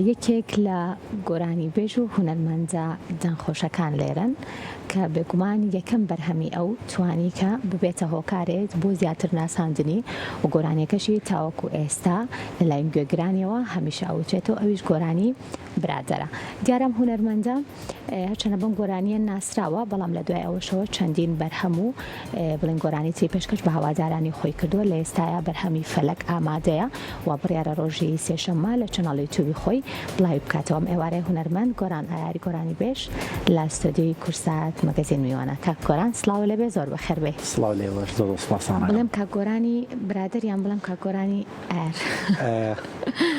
یەکێک لە گۆرانیبێژ و هونەرمەندە دەنگخۆشەکان لێرەن کە بێگومان یەکەم بەرهەمی ئەو توانی کە ببێتە هۆکارێک بۆ زیاتر ناساندنی و گۆرانیەکەشی تاوەکو ئێستا لەلاین گوێگرانیەوە هەمیشە ئەوترێتەوە ئەویش گۆرانی برادەرە دیارە ئەم هونەرمەندە هەرچەندە بەم گۆرانییە ناسراوە، بەڵام لە دوای ئەوەشەوە چەندین بەرهەم و بڵێن گۆرانی تری پێشکەش بە هەوادارانی خۆی کردووە، لە ئێستایا بەرهەمی فەلەک ئامادەیە و بڕیارە ڕۆژی سێشەممە لە channel ی یوتیوبی خۆی بڵاوی بکاتەوە. ئەم ئێوارەیە هونەرمەند گۆران ئایاری گۆرانیبێژ لە ستۆدیۆی کوردسات مەگەزین میوانە. کاک گۆران سڵاو لێبێ زۆر بەخێر بێی. سڵاو لێوەش زۆر زۆر سوپاستان ئەکەم. بڵێم کاک گۆرانی برادەر یان بڵێم کاک گۆرانی ئایار؟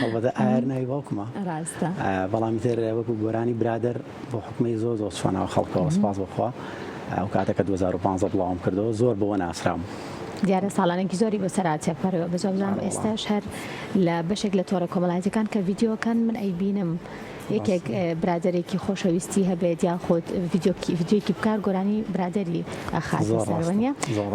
هەڵبەتە ئایار ناوی باوکمە. ڕاستە. بەڵام ئیتر وەکو گۆرانی برادەر بۆ حوکمەی زۆر زۆر چووە ناو خەڵکەوە سوپاس بۆ خوا ئەو کاتە کە 2015 بڵاوم کردەوە زۆر بەوە ناسرام. دیارە ساڵانێکی زۆری بەسەرا تێپەڕیوە بەس وابزانم ئێستاش هەر لە بەشێک لە تۆڕە کۆمەڵایەتیەکان کە ڤیدیۆکەن من ئەیبینم یەکێک برادەرێکی خۆشەویستی هەبێت یاخود ڤیدیۆیەکی بکار گۆرانی برادەری ئەخاتە سەر وەنیە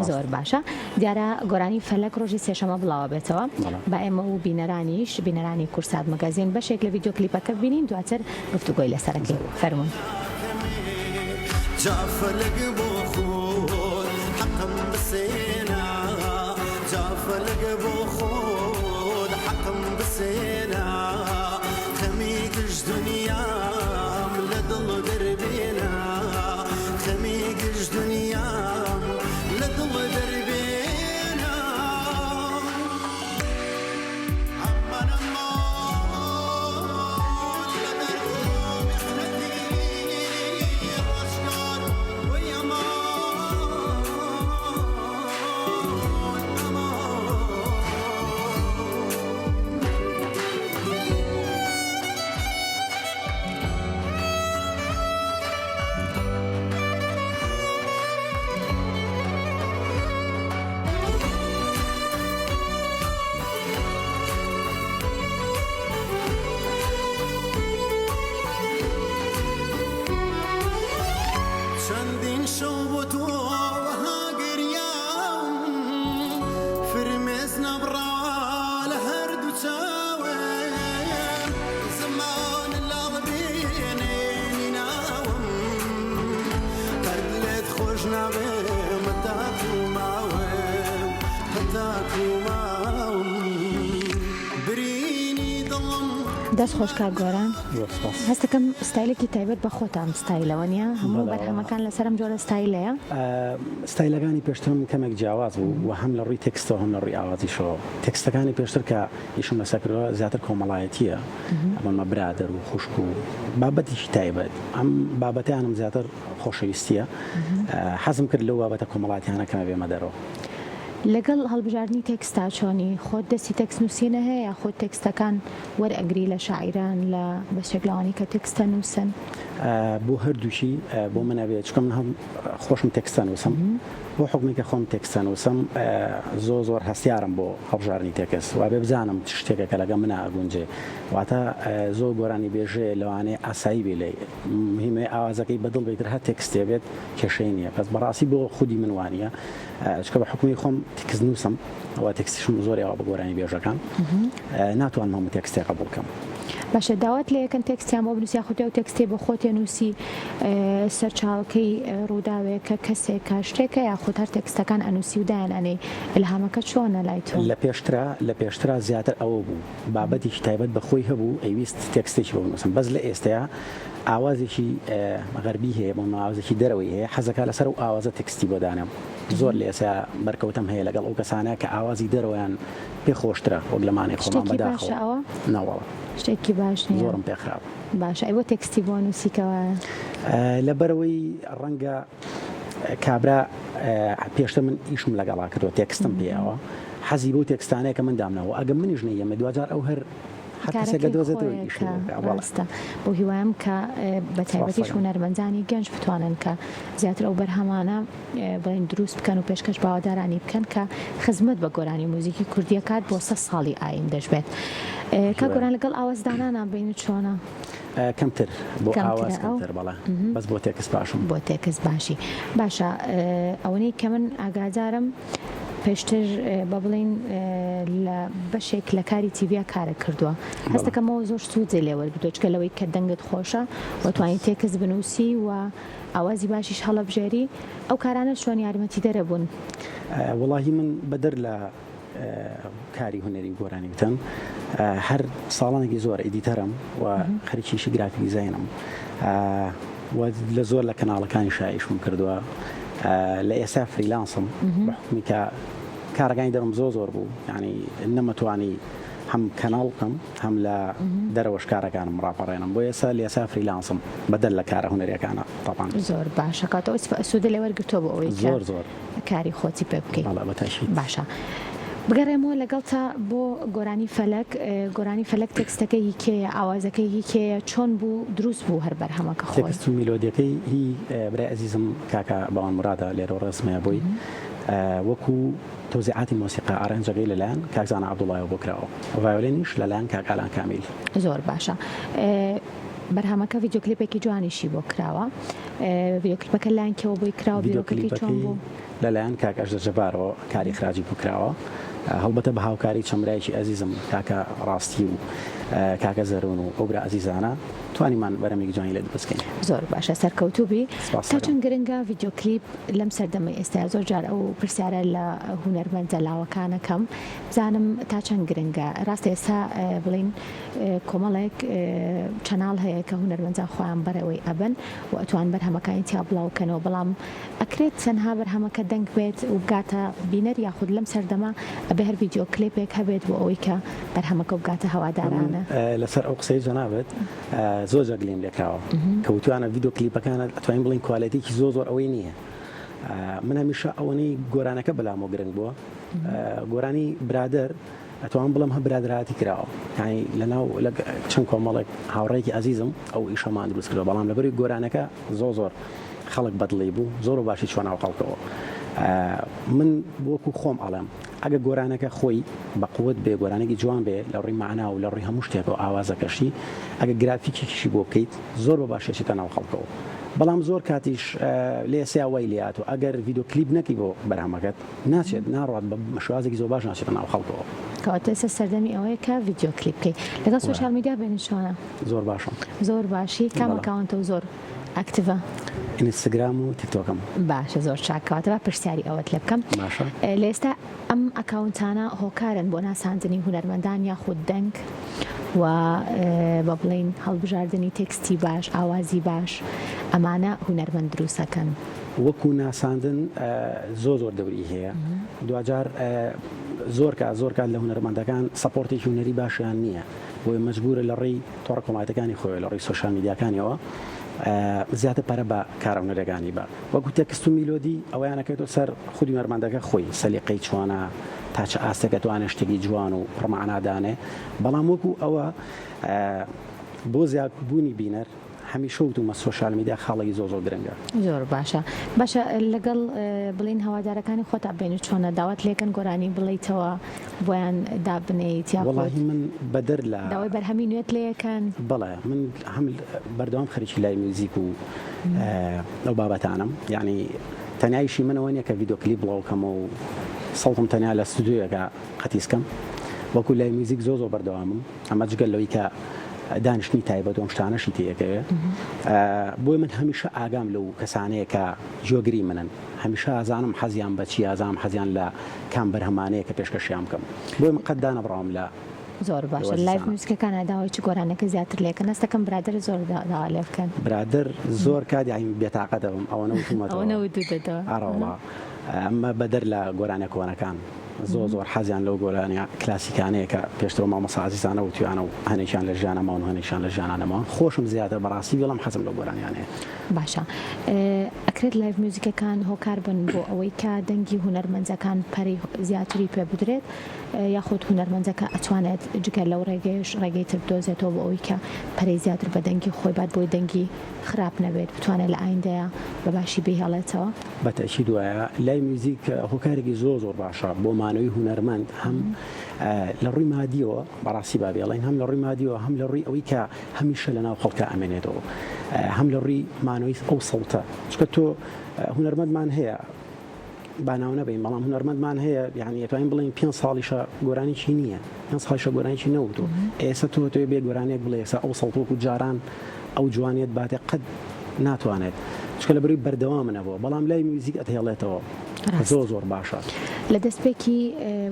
زۆر باشە دیارە گۆرانی فەلەک ڕۆژی سێشەمە بڵاوە بێتەوە با ئێمە و بینەرانیش بینەرانی کورسات مەگەزین بەشێک لە ڤیدیۆ کلیپەکە بینین دواتر گفتوگۆی لەسەرەکەی فەرمونون. جا فەلەک بۆ خۆت حەقم بسێنە جا فەلەک بۆ خۆت حەقم بسێنە خەمی گشت دنیام لە دڵ دەربێنە خەمی گشت دنیام لە دڵ دەربێنە ئەمان ئەمان لە دەرد و میحنەتی ڕۆژگار وەی ئەمان ئەمان. چەندین شەو بۆ تۆ وەها گریاوم فرمێس نەبڕا لە هەردوو چاوم زمان لاڵ بێنێنی ناوم قەت لێت خۆش نابێم هەتاکوو ماوم هەتاکوو ماوم برینی دڵم. دەست خۆش کاک گۆران. زۆر سوپاس. هەستەکەم ستایلێکی تایبەت بە خۆتە ئەم ستایلەوە نیە؟ هەموو بەرهەمەکان لەسەر ئەم جۆرە ستایلەیە؟ ستایلەکانی پێشترم کەمێک جیاواز بوو و هەم لە ڕووی تێکستەوە هەم لە ڕووی ئاوازیشەوە. تێکستەکانی پێشتر کە ئیشم لەسەر کردووە زیاتر کۆمەڵایەتییە، ئەمە برادەر و خوشک و بابەتێکی تایبەت. ئەم بابەتەیانم زیاتر خۆشەویستییە. حەزم کرد لەو بابەتە کۆمەڵایەتیانە کەمێ بێمە دەرەوە. لەگەڵ هەڵبژاردنی تێکستا چۆنی؟ خۆت دەستی تێکست نووسینە هەیە یاخود تێکستەکان وەرئەگری لە شاعیران لە بەشێک لەوانەی کە تێکست ئەنووسن؟ بۆ هەردووکی بۆ من ئەبێ چونکە من هەم خۆشم تێکست ئەنووسم بۆ حوکمی کە خۆم تێکست ئەنووسم زۆر زۆر هەستیارم بۆ هەڵبژاردنی تێکست وابێ بزانم چ شتێکە کە لەگەڵ منا ئەگونجێ واتە زۆر گۆرانی بێژێ لەوانەیە ئاسایی بێ لێی مهمە ئاوازەکەی بەدڵ بێ تر هەر تێکستێ بێت کێشەی نییە بەس بەڕاستی بۆ خودی من وانییە چونکە بە حوکمی خۆم تێکست نووسم و تێکستیشم زۆر ئێوە بە گۆرانی بێژەکان ناتوانم هەموو تێکستێ قبوڵ کەم. باشە داوات لێ ئەکەن تێکستیان بۆ بنووسی یاخود ئەو تێکستەی بۆ خۆت ئەنووسی سەرچاوەکەی ڕووداوێکە کەسێکە شتێکە یاخود هەر تێکستەکان ئەنووسی و دایان ئەنێی ئیلهامەکە چۆنە لای تۆ؟ لە پێشترا لە پێشترا زیاتر ئەوە بوو بابەتێکی تایبەت بە خۆی هەبوو ئەیویست تێکستێکی بۆ بنووسم بەس لە ئێستەیا ئاوازێکی غەربی هەیە بۆ ئاوازێکی دەرەوەی هەیە حەزەکا لەسەر ئەو ئاوازە تێکستی بۆ دانێم زۆر لە ئێستا بەرکەوتەم هەیە لەگەڵ ئەو کەسانە کە ئاوازی دەرەوەیان پێ خۆشترە وەک لەمانەی خۆمان شتێکی باشە بەداخەوە ئەوە؟ نەوەڵا شتێکی باش نییە زۆرم پێ خراپە. باشە ئەی بۆ تێکستی بۆ نووسی کەوایە؟ لەبەرئەوەی ڕەنگە کابرا پێشتر من ئیشم لەگەڵا کردووە تێکستم پێیەوە حەزی بەو تێکستانەیە کە من دامناوە ئەگە منیش نەیەمێ دواجار ئەو هەر هەر کەسێک کارەکەی دۆزێتەوە ئیشی خۆیەکە بۆ بکا بەڵێ ڕاستە بەو هیوایەم کە بە تایبەتیش سپاستەکەم. هونەرمەندانی گەنج بتوانن کە زیاتر ئەو بەرهەمانە بڵێین دروست بکەن و پێشکەش باوەدارانی بکەن کە خزمەت بە گۆرانی و موزیکی کوردی ئەکات بۆ سە ساڵی ئایندەش بێت کاک گۆران لەگەڵ ئاوازدانانا بینت چۆنە؟ کەمتر بۆ ئاواز کەمترە ئەو کەمتر بەڵێ بەس بۆ تێکست باشم. بۆ تێکست باشی باشە ئەوەنەی کە من ئاگادارم. پێشتر با بڵێین لە بەشێک لە کاری تیڤیا کارت کردووە هەستەکەمەوە زۆر سوودی لێ وەرگرتووە چکە لەوەی کە دەنگت خۆشە و توانی تێکست بنووسی و ئاوازی باشیش هەڵەبژێری ئەو کارانە چۆن یارمەتیدەرە بوون؟ وەڵاهی من بەدەر لە کاری هونەری و گۆرانی وتن هەر ساڵانێکی زۆر editor م و خەریکیشی graphic design م و لە زۆر لە کەناڵەکانی شایشم کردووە لە ئێستا freelance م بە حکومی کە کارەکانی دەرم زۆر زۆر بوو ینی نەمەتوانی هەم کەناڵ بکەم هەم لە دەرەوەش کارەکانم ڕاپەڕێنم بۆ ئێستا لە ئێستا freelance م بەدەر لە کارە هونەریەکانە تەبعەن. زۆر باشە کاتە ئەو سوودە لێ وەرگرتووە بۆ ئەوەی زۆر زۆر کاری خۆتی پێ بکەی. بەڵێ بە تەئکید. باشە بگەڕێمەوە لەگەڵتا بۆ گۆرانی فەلەک گۆرانی فەلەک تێکستەکەی هی کێیە ئاوازەکەی هی کێیە چۆن بوو دروست بوو هەر بەرهەمەکە خۆی؟ تێکست و میلۆدیەکەی هی برای ئەزیزم کاکە باوان مورادە لێرەوە ڕێزم هەیە بۆی وەکو تەوزیعاتی مۆسیقا arrange ەکەی لەلایەن کاک زانا عەبدوڵایەوە بۆ کراوە ڤایۆلینیش لەلایەن کاک ئالان کامیل. زۆر باشە بەرهەمەکە ڤیدیۆ کلیپێکی جوانیشی بۆ کراوە ڤیدیۆ کلیپەکە لایەن کێوە بۆی کراوە بیرۆکەکەی چۆن بوو؟ لەلایەن کاک ئەژدەر جەبارەوە کاری ئیخراجی بۆ کراوە هەڵبەتە بە هاوکاری چەند برایەکی ئەزیزم کاکە ڕاستی و کاکە زەرون و ئەو برا ئەزیزانە توانیمان بەرهەمێکی جوانی لێ دروست کەین. زۆر باشە سەرکەوتوو بی. سپاس تا چەند گرنگە ڤیدیۆ کلیپ لەم سەردەمەی ئێستایا زۆر جار ئەو پرسیارە لە هونەرمەندە لاوەکان ئەکەم بزانم تا چەند گرنگە ڕاستە ئێستا بڵێین کۆمەڵێک channel هەیە کە هونەرمەندان خۆیان بەڕێوەی ئەبەن و ئەتوان بەرهەمەکانی تیا بڵاو کەنەوە بەڵام ئەکرێت تەنها بەرهەمەکە دەنگ بێت و بگاتە بینەر یاخود لەم سەردەمە ئەبێ هەر ڤیدیۆ کلێپێک هەبێت بۆ ئەوەی کە بەرهەمەکە بگاتە هەوادارانە. لەسەر ئەو قسەی جەنابت زۆر جار گلەیم لێکراوە کە وتویانە ڤیدیۆ کلیپەکانت ئەتوانین بڵێین quality ێکی زۆر زۆر ئەوەی نییە من هەمیشە ئەوەنەی گۆرانەکە بەلامەوە گرنگ بووە گۆرانی برادەر ئەتوانم بڵێم هە برادەرایەتی کراوە یانی لەناو لە چەند کۆمەڵێک هاوڕێیەکی ئازیزم ئەو ئیشەمان دروست کردوە بەڵام لەبەری گۆرانەکە زۆر زۆر خەڵک بەدڵی بوو زۆر باشی چوە ناو خەڵکەوە من وەکو خۆم ئەڵێم ئەگە گۆرانەکە خۆی بە قوت بێ گۆرانێکی جوان بێ لە ڕووی معنا و لە ڕووی هەموو شتێکەوە ئاوازەکەشی ئەگە گرافیکێکیشی بۆ بکەیت زۆر بە باشی ئەچێتە ناو خەڵکەوە بەڵام زۆر کاتیش لێسیا وای لێهاتوو ئەگەر ڤیدۆ کلیپ نەکەی بۆ بەرهەمەکەت ناچێت ناڕوات بە شێوازێکی زۆر باش ناچێتە ناو خەڵکەوە. کەواتە ئێستا سەردەمی ئەوەیە کە ڤیدیۆ کلیپ بکەی لەگەڵ social media بێنی چۆنە؟ زۆر باشم. زۆر باشی کام account ە و زۆر active ە؟ ئینستگرام و تیکتۆکم. باشە زۆر چاک کەواتە با پرسیاری ئەوەت لێ بکەم باشە. لە ئێستا ئەم account انە هۆکارن بۆ ناساندنی هونەرمەندان یاخود دەنگ و با بڵێین هەڵبژاردنی تێکستی باش ئاوازی باش ئەمانە هونەرمەند دروستەکەن؟ وەکو ناساندن زۆر زۆر دەوری هەیە دواجار زۆر کات زۆر کات لە هونەرمەندەکان support ێکی هونەری باشیان نییە بۆیە مەجبورە لە ڕێی تۆڕە کۆمەڵایەتەکانی خۆی لە ڕێی social media کانیەوە زیاتر پەرە بە کارە هونەریەکانی بە وەکو تێکست و میلۆدی ئەوەیان ئەکەوێتەوە سەر خودی هونەرمەندەکە خۆی سەلیقەی چۆنە تا چ ئاستێک ئەتوانێت شتێکی جوان و پڕمەعنا دانێ بەڵام وەکو ئەوە بۆ زیادبوونی بینەر هەمیشە وتومە social media خاڵێکی زۆر زۆر گرنگە. زۆر باشە باشە لەگەڵ بڵێین هەوادارەکانی خۆتا بێنی چۆنە داوات لێکەن گۆرانی بڵێیتەوە بۆیان دابنێیت یاخود وەڵاهی من بەدەر لە داوای بەرهەمی نوێت لێکەن؟ بەڵێ من هەم بەردەوام خەریکی live music و ئەو بابەتانەم یانی تەنیا ئیشی من ئەوە نیە کە ڤیدۆ کلیپ بڵاو کەمەوە و سەوتم تەنیا لە ستودیۆیەکا قەتیس کەم وەکو live music زۆر زۆر بەردەوامم ئەمە جگە لەوەی کە دانیشتنی تایبەت و ئەم شتانەشی تێیەکەوێ بۆیە من هەمیشە ئاگام لەو کەسانەیە کە گوێگری منن هەمیشە ئازانم حەزیان بە چییە ئازانم حەزیان لە کام بەرهەمانەیە کە پێشکەشیان بکەم بۆیە من قەت دانەبڕاوم لە زۆر باشە live music ەکان داوای چ گۆرانەکە زیاتر لێکەن هەستەکەم برادەر زۆر داوا لێ بکەن برادەر زۆر کات یانی بێتاقەت دەبم ئەوەنە وتومەتەوە ئەوەنە وتوتەتەوە ئەڕەوەڵا ئەمە بەدەر لە گۆرانیە کۆنەکان زۆر زۆر حەزیان لەو گۆرانیە کلاسیکانەیە کە پێشتر مامۆستا ئازیزانە وتویانە و هەنێکیان لە ژیانا ماون و هەنێکیان لە ژیانا نەماون خۆشم زیاتر بەڕاستی بڵێم حەزم لەو گۆرانیانەیە. باشە ئەکرێت live music ەکان هۆکار بن بۆ ئەوەی کە دەنگی هونەرمەندەکان پەرەی زیاتری پێ بدرێت یاخود هونەرمەندەکە ئەتوانێت جگە لەو ڕێگەیەش ڕێگەی تر بدۆزێتەوە بۆ ئەوەی کە پەرەی زیاتر بە دەنگی خۆی بات بۆی دەنگی خراپ نەبێت بتوانێت لە ئایندەیا بە باشی بیهێڵێتەوە؟ بە تەئکید وایە live music هۆکارێکی زۆر زۆر باشە بۆ مانەوەی هونەرمەند هەم لە ڕووی مادیەوە بەڕاستی با بێڵین هەم لە ڕووی مادیەوە هەم لە ڕووی ئەوەی کە هەمیشە لە ناو خەڵکا ئەمێنێتەوە هەم لە ڕووی مانەوەی ئەو سەوتە چونکە تۆ هونەرمەندمان هەیە. با ناو نەبەین بەڵام هونەرمەندمان هەیە یعنی ئەتوانین بڵێین پێنج ساڵیشە گۆرانیی نییە پێنج ساڵیشە گۆرانیی نەوتووە ئێستا تۆ تۆ بێ گۆرانیەک بڵێ ئێستا ئەو سەڵت وەکو جاران ئەو جوانیت باتێ قەت ناتوانێت چونکە لە بەروی بەردەوام نەبووە بەڵام لای میوزیک ئەتهێڵێتەوە زۆر زۆر باشە. لە دەستپێکی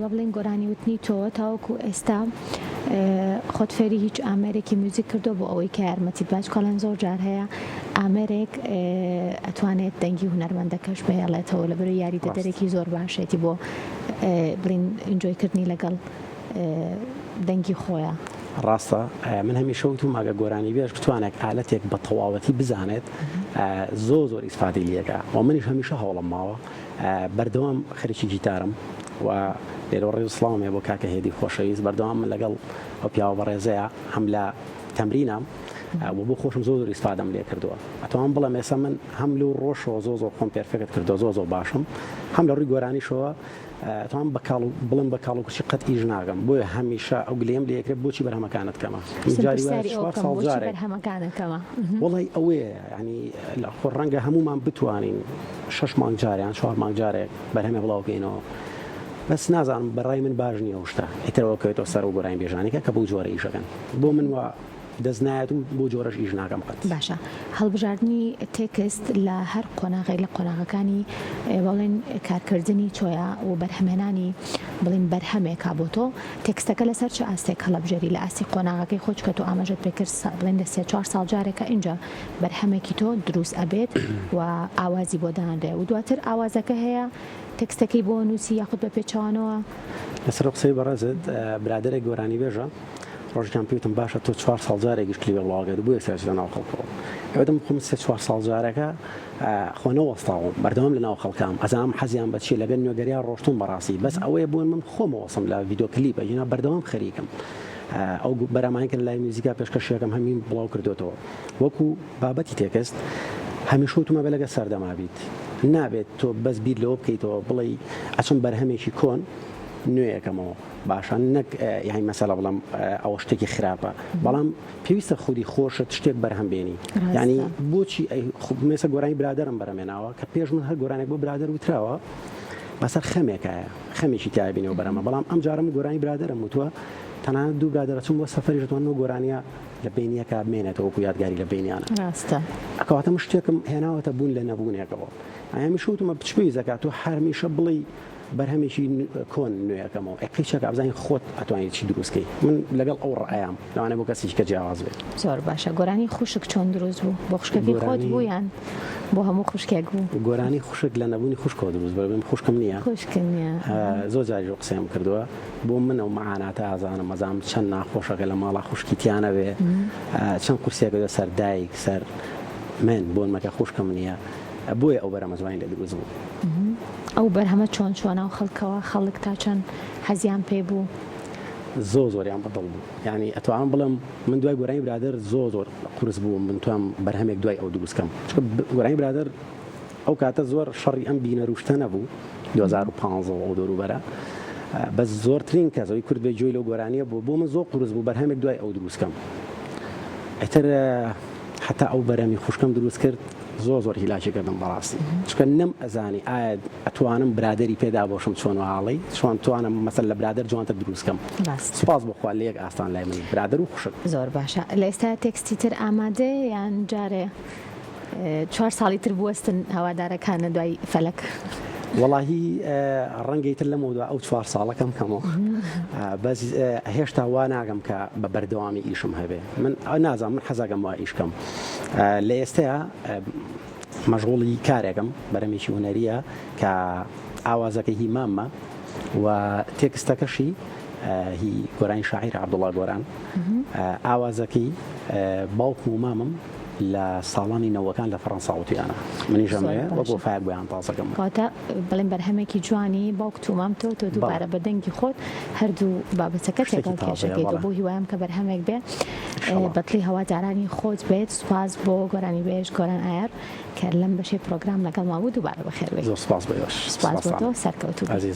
با بڵێین گۆرانی وتنی تۆوە تاوەکو ئێستا خۆت فێری هیچ ئامێرێکی میوزیک کردووە بۆ ئەوەی کە یارمەتیت با چونکە ئەڵێن زۆر جار هەیە ئامێرێک ئەتوانێت دەنگی هونەرمەندەکەش بهێڵێتەوە لەبەرەوەی یاریدەدەرێکی زۆر باشێتی بۆ بڵین enjoy کردنی لەگەڵ دەنگی خۆیان. ڕاستە من هەمیشە وتومە ئەگەر گۆرانیبێژ بتوانێت ئالەتێک بە تەواوەتی بزانێت زۆر زۆر ئیسفادەی لێکا و منیش هەمیشە هەوڵم ماوە بەردەوام خەریکی گیتارم و لێرەوە ڕێز و سڵاوم هەیە بۆ کاکە هێدی خۆشەویست بەردەوام من لەگەڵ ئەو پیاوە بەڕێزەیە هەم لە تەمرینە و بۆ خۆشم زۆر زۆر ئیسفادەم لێ کردووە ئەتوانم بڵێم ئێستا من هەم لەو ڕۆشەوە زۆر زۆر خۆم perfect کردووە زۆر زۆر باشم هەم لە ڕووی گۆرانیشەوە ئەتوانم بە کاڵ بڵێم بە کاڵ و کورچی قەت ئیش ناکەم بۆیە هەمیشە ئەو گلەیەم لێ ئەکرێت بۆچی بەرهەمەکانت کەمە جاری وایە چوار ساڵ جارێک بەرهەمەکانت کەمە وەڵی ئەوەیە یعنی لە خۆ ڕەنگە هەمومان بتوانین شەش مانگ جارێ یان چوار مانگ جارێک بەرهەمێ بڵاو بکەینەوە بەس نازانم بەڕای من باش نییە ئەو شتە ئیترەوە کەوێتەوە سەر و گۆرانی بێژانێکە کە بەو جۆرە ئیشەکەن بۆ من وا دەست نایەت و بەو جۆرەش ئیش ناکەم قەت. باشە هەڵبژاردنی تێکست لە هەر قۆناغێک لە قۆناغەکانی بڵێن کارکردنی تۆیە و بەرهەمهێنانی بڵێن بەرهەمێکە بۆ تۆ تێکستەکە لەسەر چ ئاستێک هەڵەبژێری لە ئاستی قۆناغەکەی خۆ چکە تۆ ئاماژەت پێکرد بڵێن لە سێ چوار ساڵ جارێکە ئینجا بەرهەمێکی تۆ دروست ئەبێت و ئاوازی بۆ دانرێ و دواتر ئاوازەکە هەیە تێکستەکەی بۆ نووسی یاخود بە پێچەوانەوە؟ لەسەر قسەی بەڕێزت برادەرێک گۆرانیبێژە ڕۆژێکیان پێی وتم باشە تۆ چوار ساڵ جارێکیش کلیپێ بڵاو ئەکەیت بۆ یەکسەر ئەچیتە ناو خەڵکەوە وتم خۆ من سێ چوار ساڵ جارەکە خۆ نەوەستاوم بەردەوام لە ناو خەڵکام ئەزانم حەزیان بە چیە لەگەل نوێگەریا ڕۆشتوم بەڕاستی بەس ئەوەیە بۆ من خۆم وەسم لە ڤیدۆ کلیپ ئەگینا بەردەوام خەریکم ئەو بەرامانی کە لە لای میوزیکا پێشکەشیەکەم هەمین بڵاو کردوێتەوە وەکو بابەتی تێکست هەمیشە وتومە بێ لەگە سەردەما بیت نابێت تۆ بەس بیر لەوە بکەیتەوە بڵێ ئەچم بەرهەمێکی کۆن نوێیەکەمەوە باشە نەک یانی مەسەلە بڵێم ئەوە شتێکی خراپە بەڵام پێویستە خودی خۆشت شتێک بەرهەم بێنی ینی بۆچی مێسە گۆرانی برادرم بەرەمێناوە کە پێش من هەر گۆرانێک بۆ برادر وتراوە بەسەر خەمێکایە خەمێکی تایبینەوە بەرەمە بەڵام ئەم جارم گۆرانی برادرم وتووە تەنانەت دوو برادرە چون بۆ سەفەری ژتوانەوە گۆرانیە لە بینیەکە بمێنێتەوە وەکو یادگاری لە بینیانە ڕاستە ئەکەواتە من شتێکم هێناوەتە بوون لە نەبوونێکەوە ئەمیشە وتمە بچ پێویست دەکات تۆ هەرمیشە بڵێی بەرهەمێکی کۆن نوێ ئەکەمەوە ئەی قەیچەکە بزانین خۆت ئەتوانی چی دروست کەی من لەگەڵ ئەو ڕەئیام لەوانەیە بۆ کەسێکی کە جیاواز بێت. زۆر باشە گۆرانی خوشک چۆن دروست بوو بۆ خوشکەکەی خۆت بوو یان بۆ هەموو خوشکێک بوو؟ گۆرانی خوشک لە نەبوونی خوشکەوە دروست بوو من خوشکم نییە خوشکت نییە زۆر جاریش ئەو قسەیەم کردووە بۆ من ئەو مەعاناتە ئازانم ئەزانم چەند ناخۆشە کە لە ماڵا خوشکی تیا نەبێ چەند قورسیەکە سەر دایک سەر من بۆن مەکە خوشکم نییە بۆیە ئەو بەرهەمە جوانی لێ دروست بوو. ئەو بەرهەمە چۆن چووە ناو خەڵکەوە؟ خەڵک تا چەند حەزیان پێ بوو؟ زۆر زۆریان بە دڵ بوو. یانی ئەتوانم بڵێم من دوای گۆرانی برادەر زۆر زۆر قورس بوو من توام بەرهەمێک دوای ئەو دروست کەم. چونکە گۆرانی برادەر ئەو کاتە زۆر شەڕی ئەم بینەر و شتە نەبوو 2015 و ئەو دەوروبەرە. بەس زۆرترین کەس ئەوی کورد بێ گوێی لەو گۆرانیە بوو بۆ من زۆر قورس بوو بەرهەمێک دوای ئەو دروست کەم. ئیتر هەتا ئەو بەرهەمی خوشکەم دروست کرد زۆر زۆر هیلاکی کردم بەڕاستی چونکە نەم ئەزانی ئایا ئەتوانم برادەری پێ دابۆشم چۆن وهاڵی چۆن توانم مەسەل لە برادەر جوانتر دروست کەم ڕاست. سوپاس بۆ خوا لە یەک ئاستان لای من برادەر و خوشک. زۆر باشە لە ئێستا تێکستی تر ئامادەیە یان جارێ چوار ساڵی تر بوەستن هەوادارەکانە دوای فەلەک؟ وەڵاهی ڕەنگە ئیتر لەمەودوا ئەو چوار ساڵە کەم کەمەوە بەس هێشتا وا ناگەم کە بە بەردەوامی ئیشم هەبێ من نازانم من حەزەکەم وا ئیش کەم لە ئێستەیا مەشغوڵی کارێکم بەرەمێکی هونەریە کە ئاوازەکەی هی ماممە و تێکستەکەشی هی گۆرانی شاعیر عەبدوڵا گۆران ئاوازەکەی باوکم و مامم لە ساڵانی نەوەکان لە فەڕەنسا وتویانە منیش ئەمەوێ وەک وەفایەک بۆیان تازەکەم. کەواتە بڵێن بەرهەمێکی جوانی باوکت و مامتەوە تۆ دووبارە بە دەنگی خۆت هەردوو بابەتەکە شتێکی تێکەڵ تازەیە کێشەکەیتەوە بەڵێ. بۆ هیوایەم کە بەرهەمێک بێ ئیشەڵا. بە دڵی هەوادارانی خۆت بێت سوپاس بۆ گۆرانیبێژ گۆران ئایار کە لەم بەشەی پرۆگرام لەگەڵمان بوو دووبارە بەخێربێی. زۆر سوپاس بۆ ئێوەش سوپاس بۆ سوپاستان تۆ سەرکەوتوو بی. ئازیزم.